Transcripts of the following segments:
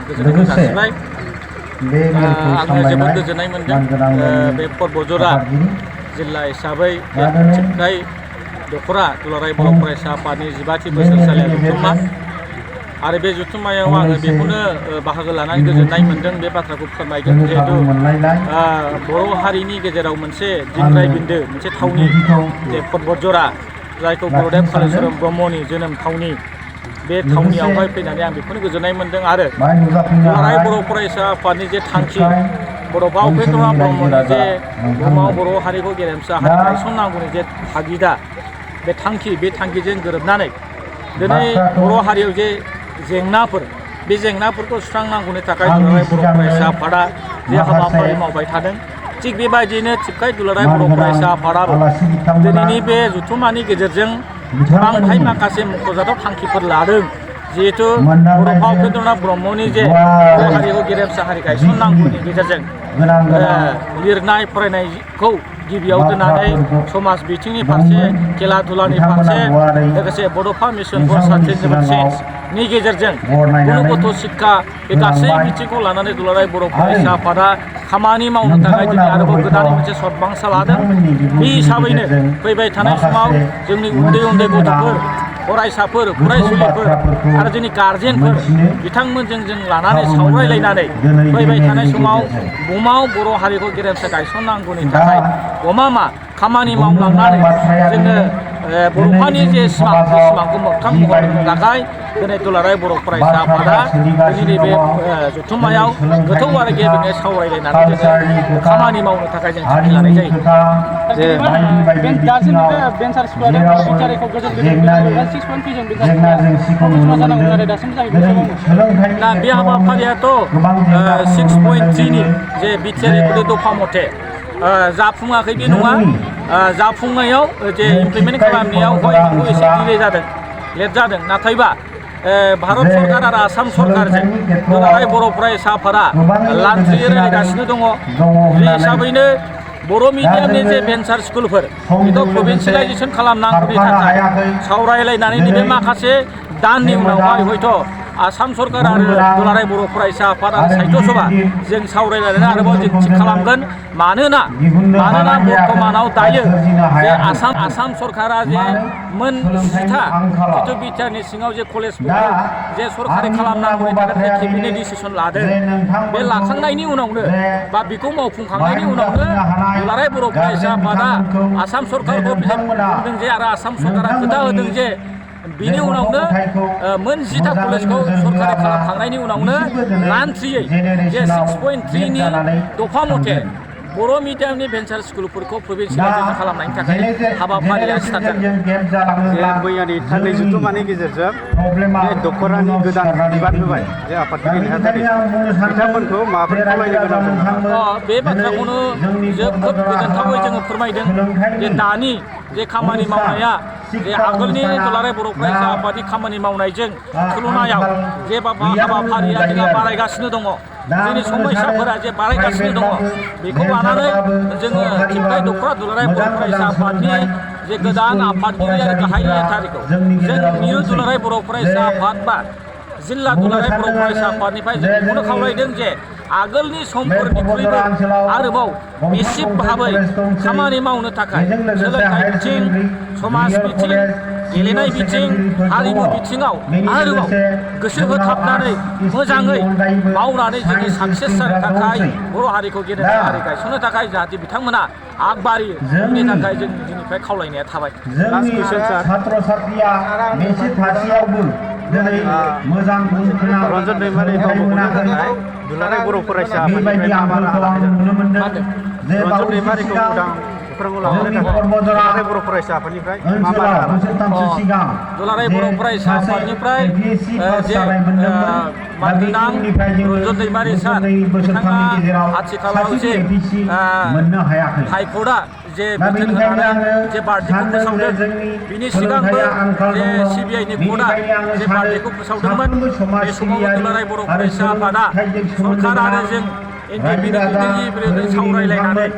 गोजोननायखौ जासिबाय आङो जोबोद गोजोननाय मोनदों बे पर्बजरा जिल्ला हिसाबै थिपकाइ दख'रा दुलाराय बर' फरायसा आफादनि 15थि बोसोरसालिया जथुम्मा आरो बे जथुम्मायाव आङो बेखौनो बाहागो लानानै गोजोननाय मोनदों बे बाथ्राखौ फोरमायगोन जिहेतु बर' हारिनि गेजेराव मोनसे दिंग्राय बिन्दो मोनसे थावनि जे पर्बजरा जायखौ गुरुदेव कालिचरन ब्रह्मनि जोनोम थावनि बे थावनियावहाय फैनानै आं बेखौनो गोजोननाय मोनदों आरो दुलाराय बर' फरायसा आफादनि जे थांखि बड'फा उपेन्द्रनाथ ब्रह्मनि जे बुहुमाव बर' हारिखौ गेरेमसा हारि गायसननांगौनि जे थागिदा बे थांखिजों गोरोबनानै दिनै बर' हारियाव जे जेंनाफोर बे जेंनाफोरखौ सुस्रांनांगौनि थाखाय दुलाराय बर' फरायसा आफादा जे हाबाफारि मावबाय थादों थिग बेबायदिनो थिपकाइ दुलाराय बर' फरायसा आफादाबो दिनैनि बे जथुम्मानि गेजेरजों गोबांहाय माखासे मख'जाथाव थांखिफोर लादों जिहेतु बड'फा उपेन्द्रनाथ ब्रह्मनि जे बर' हारिखौ गेरेमसा हारि गायसननांगौनि गेजेरजों लिरनाय फरायनायखौ गिबियाव दोननानै समाज बिथिंनि फारसे खेला दुलानि फारसे लोगोसे बड'फा मिशन फर सास्टेनेबल चेन्जनि गेजेरजों गुणगत शिक्षा बे गासै बिथिंखौ लानानै दुलाराय बर' फरायसा आफादा खामानि मावनो थाखाय दिनै आरोबाव गोदानै मोनसे सदबांसा लादों बे हिसाबैनो फैबाय थानाय समाव जोंनि उन्दै उन्दै गथ'फोर फरायसाफोर फरायसुलिफोर आरो जोंनि गारजेनफोर बिथांमोनजों जों लानानै सावरायलायनानै फैबाय थानाय समाव बुहुमाव बर' हारिखौ गेरेमसा गायसननांगौनि थाखाय मा खामानि मावलांनानै जोङो बर'फानि जे सिमां बे सिमांखौ मोगथां महर होनो थाखाय दिनै दुलाराय बर' फरायसा आफादा दिनैनि बे जथुम्मायाव गोथौ आरो गेबेङै सावरायलायनानै जोङो खामानि मावनो थाखाय जों थांखि लानाय जायो। दा बे हाबाफारियाथ' 6.3नि जे बिटिआर दफा मथे जाफुङाखै बे नङा जाफुंनायाव जे इमप्लिमेन्ट खालामनायाव हयथ' एसे डिले जादों लेट जादों नाथायबा भारत सरकार आरो आसाम सरकारजों दुलाराय बर' फरायसा आफादा लान्थ्रियै रायलायगासिनो दङ बे हिसाबैनो बर' मिडियामनि जे भेन्सार स्कुलफोर बेखौ प्रभिन्सियेलाइजेसन खालामनांगौनि थाखाय सावरायलायनानै नैबे माखासे दाननि उनावहाय हयथ' आसाम सरकार आरो दुलाराय बर' फरायसा आफाद आरो साहित्य सभा जों सावरायलायनानै आरोबाव जों थिग खालामगोन मानोना बर्तमानाव दायो जे आसाम सरकारा जे मोन 10था जिथु बिटिआरनि सिङाव जे कलेजफोरखौ जे सरकारि खालामनांगौनि थाखाय केबिनेट डिसिसन लादों बे लाखांनायनि उनावनो बा बेखौ मावफुंखांनायनि उनावनो दुलाराय बर' फरायसा आफादा आसाम सरकारखौ बुंदों जे आरो आसाम सरकारा खोथा होदों जे बिनि उनावनो मोन 10था कलेजखौ सरकारि खालामखांनायनि उनावनो लान्थ्रियै जे 6.3नि दफा मथे बर' मिडियामनि भेन्सार स्कुलफोरखौ प्रभिन्सियेलाइजेसन खालामनायनि थाखाय हाबाफारिया स्टार्ट जादों। जे मैयानि थांनाय जथुम्मानि गेजेरजों बे दख'रानि गोदान बिबान होबाय जे आफादगिरि नेहाथारि बिथांमोनखौ माबाफोर खावलायनो गोनां दं बे बाथ्राखौनो खोब गोजोनथावै जोङो फोरमायदों जे दानि जे खामानि मावनाया जे आगोलनि दुलाराय बर' फरायसा आफादनि खामानि मावनायजों तुलनायाव जे हाबाफारिया जोंहा बारायगासिनो दङ जोंनि समयसाफोरा जे बारायगासिनो दङ बेखौ लानानै जोङो थिपकाइ दख'रा दुलाराय बर' फरायसा आफादनि जे गोदान आफादगिरि आरो गाहाय नेहाथारिखौ जों मिरु दुलाराय बर' फरायसा आफाद बा जिल्ला दुलाराय बर' फरायसा आफादनिफ्राय जों बेखौनो खावलायदों जे आगोलनि समफोरनिख्रुइबो आरोबाव मेसिभ भाबै खामानि मावनो थाखाय सोलोंथाइ बिथिं समाज बिथिं गेलेनाय बिथिं हारिमु बिथिङाव आरोबाव गोसो होथाबनानै मोजाङै मावनानै जोंनि साक्सेस जानो थाखाय बर' हारिखौ गेदेमा हारि गायसननो थाखाय जाहाथे बिथांमोना आगबारियो बेनि थाखाय जों दिनैनिफ्राय खावलायनाया थाबाय। रन्जन दैमारि दुलाराय बर' फरायसा आफादनिफ्राय रन्जन दैमारिखौ उदां अख्राङाव लाबोनो थाखाय दुलाराय बर' फरायसा आफादनिफ्राय दुलाराय बर' फरायसा आफादनिफ्राय जे मानगोनां रन्जन दैमारि सार बिथाङा आथिखालाव जे हाइकर्टआ जे बिथोन होनानै जे बार्डेखौ फोसावदों बिनि सिगांबो जे सिबिआइनि कर्टआ जे बार्डेखौ फोसावदोंमोन बे समाव दुलाराय बर' फरायसा आफादा सरकार आरो जों एनडिएफबिनि दैदेनगिरिफोरजों सावरायलायनानै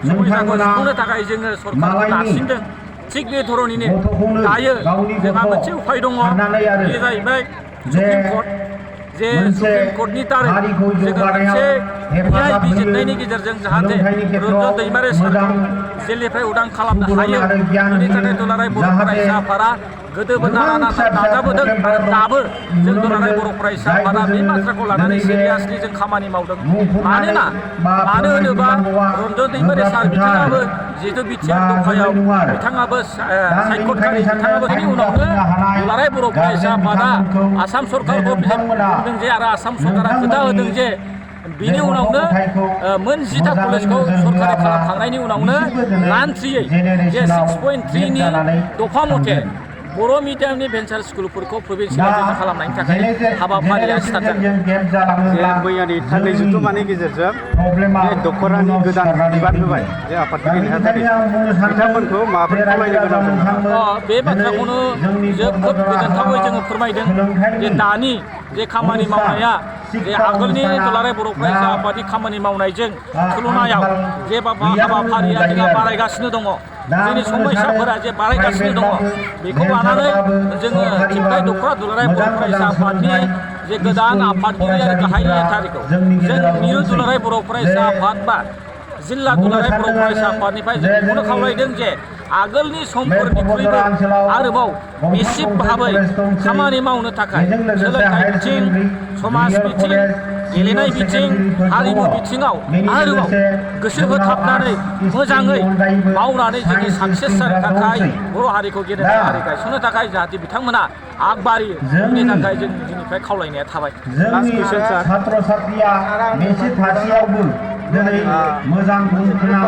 समयसाखौ सुफुंनो थाखाय जोङो सरकारखौ नारसिनदों थिग बे धरनिनो दायो जोंहा मोनसे उफाय दङ बे जाहैबाय सुप्रिम कर्ट जे सुप्रिम कर्टनि दारै जोङो मोनसे न्याय बिजिरनायनि गेजेरजों जाहाथे रन्जन दैमारि सारखौ जेलनिफ्राय उदां खालामनो हायो बेनि थाखाय दुलाराय बर' फरायसा आफादा गोदोबो नारा नाथा नाजाबोदों आरो दाबो जों दुलाराय बर' फरायसा आफादा बे बाथ्राखौ लानानै सिरियासलि जों खामानि मावदों। मानोना मानो होनोबा रन्जन दैमारि सार बिथाङाबो जिहेतु बिटिआर दफायाव बिथाङाबो सायख'थारि बिथाङाबो बेनि उनावनो दुलाराय बर' फरायसा आफादा आसाम सरकारखौ बुंदों जे आरो आसाम सरकारा खोथा होदों जे बिनि उनावनो मोन 10टा कलेजखौ सरकारि खालामखांनायनि उनावनो लान्थ्रियै जे 6.3 नि दफा मथे बर' मिडियामनि भेन्सार स्कुलफोरखौ प्रभिन्सियेलाइजेसन खालामनायनि थाखाय हाबाफारिया स्टार्ट जादों। जे मैयानि थान्दै जथुम्मानि गेजेरजों बे दख'रानि गोदान बिबान होबाय जे आफादगिरि नेहाथारि बिथांमोनखौ माबोरै खावलायनो गोनां दं? बे बाथ्राखौनो जों खोब गोजोनथावै जोङो फोरमायदों जे दानि जे खामानि मावनाया जे आगोलनि दुलाराय बर' फरायसा आफादनि खामानि मावनायजों थुलुनायाव जे हाबाफारिया जोंहा बारायगासिनो दङ। जोंनि समयसाफोरा जे बारायगासिनो दङ बेखौ लानानै जोङो चिपकाइ दख'रा दुलाराय बर' फरायसा आफादनि जे गोदान आफादगिरि आरो गाहाय नेहाथारिखौ जों मिरु दुलाराय बर' फरायसा आफाद बा जिल्ला दुलाराय बर' फरायसा आफादनिफ्राय जों बेखौनो खावलायदों जे आगोलनि समफोरनिख्रुइबो आरोबाव बेसिक भाबै खामानि मावनो थाखाय सोलोंथाइ बिथिं, समाज बिथिं, गेलेनाय बिथिं, हारिमु बिथिङाव आरोबाव गोसो होथाबनानै मोजाङै मावनानै जोंनि साक्सेस जानो थाखाय बर' हारिखौ गेदेमा हारि गायसननो थाखाय जाहाथे बिथांमोना आगबारियो बेनि थाखाय जों दिनैफ्राय खावलायनाया थाबाय।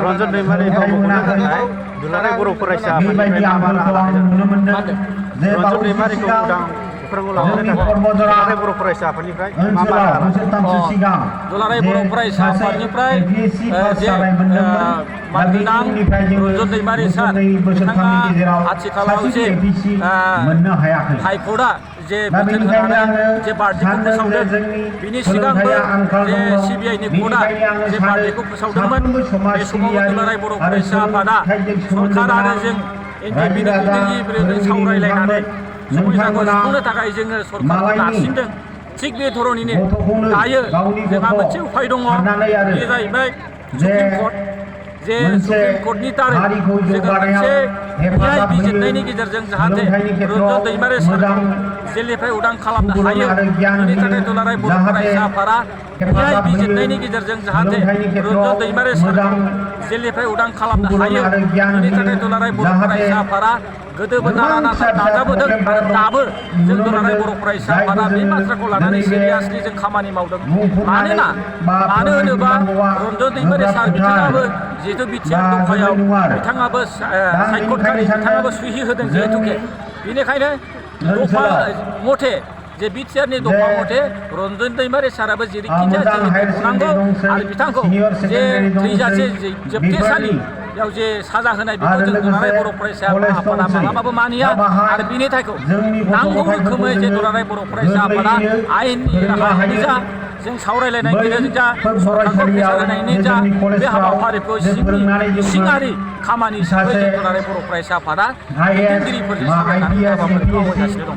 रन्जन दैमारि दुलाराय बर' फरायसा आफादनिफ्राय मा राहा लादों? रन्जन दैमारिखौ उदां खौरांखौ लाबोनो थाखाय दुलाराय बर' फरायसा आफादनिफ्राय मा राहा लादों? दुलाराय बर' फरायसा आफादनिफ्राय जे मानगोनां रन्जन दैमारि सार बिथाङा आथिखालाव जे हाइकर्टआ जे बिथोन होनानै जे बार्डिखौ फोसावदों बिनि सिगांबो जे सिबिआइनि कर्टआ जे बार्डिखौ फोसावदोंमोन बे समाव दुलाराय बर' फरायसा आफादा सरकार आरो जों एनडिएफबिनि बिरोधै सावरायलायनानै समस्याखौ सुफुंनो थाखाय जोङो सरकारखौ नारसिनदों। थिग बे धरनिनो दायो जोंहा मोनसे उपाय दङ बे जाहैबाय सुप्रिम कर्ट जे सुप्रिम कर्टनि दारै जोङो मोनसे न्याय बिजिरनायनि गेजेरजों जाहाथे रन्जन दैमारि सारखौ जेलनिफ्राय उदां खालामनो हायो बेनि थाखाय दुलाराय बर' फरायसा आफादा न्याय बिजिरनायनि गेजेरजों जाहाथे रन्जन दैमारि सारखौ जेलनिफ्राय उदां खालामनो हायो बेनि थाखाय दुलाराय बर' फरायसा आफादा गोदोबो नारा नाथा नाजाबोदों आरो दाबो जों दुलाराय बर' फरायसा आफादा बे बाथ्राखौ लानानै सिरियासलि जों खामानि मावदों। मानोना मानो होनोबा रन्जन दैमारि सार बिथाङाबो जिहेतु बिटिआर दफायाव बिथाङाबो सायख'थारि बिथाङाबो सहि होदों जिहेतुके बेनिखायनो दफा मथे जे बिटिआरनि दफा मथे रन्जन दैमारि साराबो जेरैखि जाया जेरैखि बुंनांगौ आरो बिथांखौ जे थैजासे जोबथेसालि बेयाव जे साजा होनाय बेखौ जों दुलाराय बर' फरायसा आफादा मालाबाबो मानिया आरो बिनि थाखाय नांगौ रोखोमै जे दुलाराय बर' फरायसा आफादा आयेननि राहायानो जा जों सावरायलायनायनि गेजेरजों जा सरकारखौ प्रेसार होनायनि जा बे हाबाफारिखौ इसिङारि खामानि हिसाबै जों दुलाराय बर' फरायसा आफादा दैदेनगिरिफोरजों सावरायनानै हाबाफारिखौ मावगासिनो दं।